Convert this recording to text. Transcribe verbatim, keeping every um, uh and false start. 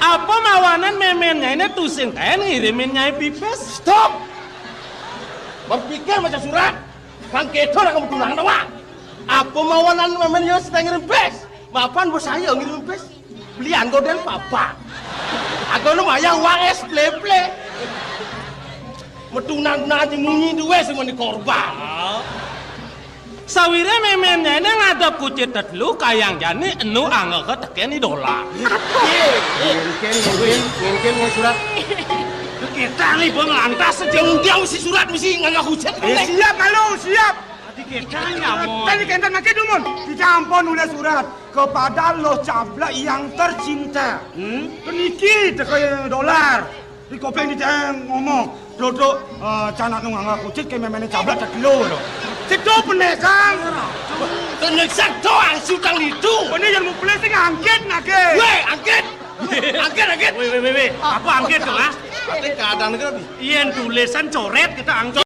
Apa mawanan mémén nyainé tusing kaén ngirimin nyai pipis? Stop! Berpikir maca surat. Kang kéto nak kamu tulang doang. Apa mawanan mémén nyai sedang ngirim pis? Mapan bos saya ngirim pis. Belian godén papa. Aku nu mayang uang es plé-plé. Metunan-tunan munyi duwe semeni korban. Sawiré mémén nyainé ngadep kucit tetelu kayang jani enu angga tekén idola. Ngénkén, ngénkén, ngénkén, ngénkén surat. Kita nih, Bang, lantas aja. Udah, si surat mesti ngangga kucit. Eh, siap, malu, siap. Tadi kita nyamon. Tadi kénten maké dumun. Kita ampun nulis surat kepada Loh Cablak yang tercinta. Hmm? Peniki teka dolar. Di kopéng di ngomong, "Dodok, eh, canak nu ngangga kucit ké méméné Cablak tak kilo." Sedo bené, Kang. Bené sedo, angsutang itu. Bené yang mau beli sing angkit naké. Wéh, angkit. Angkit, angkit. Wéh, wéh, wéh, wéh. Apa angkit tuh, ah? Ati kadang negeri. Yén tulisan corét kita angkit.